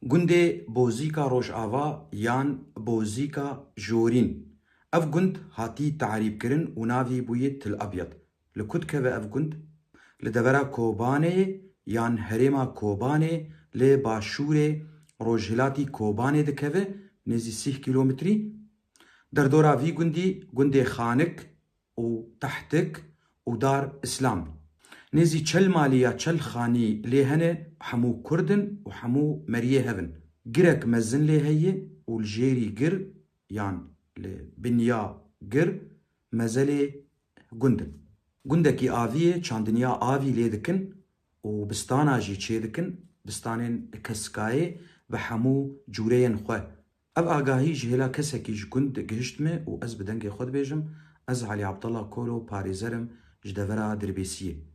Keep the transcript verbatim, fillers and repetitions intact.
Gundê Bozîka Rojava yan Bozîka Jorîn. Ev gund hatî tarîbkirin û navî bûye Til Abyad. Li ku dikeve ev gund? Li devera Kobanê yan herêma Kobanê li başûrê rojhilatî Kobanê dikeve, nêzî sîh kîlometrî. Derdora vî gundî gundê Xanik û Tehtik û Dar Îslam. Nêzî çel malî ya çel xanî lê hene, hemû Kurd in û hemû meriyê hev in. Girek mezin lê heye û li jêrî gir yan li binya gir mezelê gund in. Gundekî avî ye, çandiniya avî lê dikin û bistana jî çê dikin, bistanên keskayê bi hemû cûreyên xwe. Ev agahî ji hêla kesekî ji gund gihişt me û ez bi dengê xwe dibêjim, ez Elî Abdullah Kolo parêzer im ji devera Dirbêsiyê.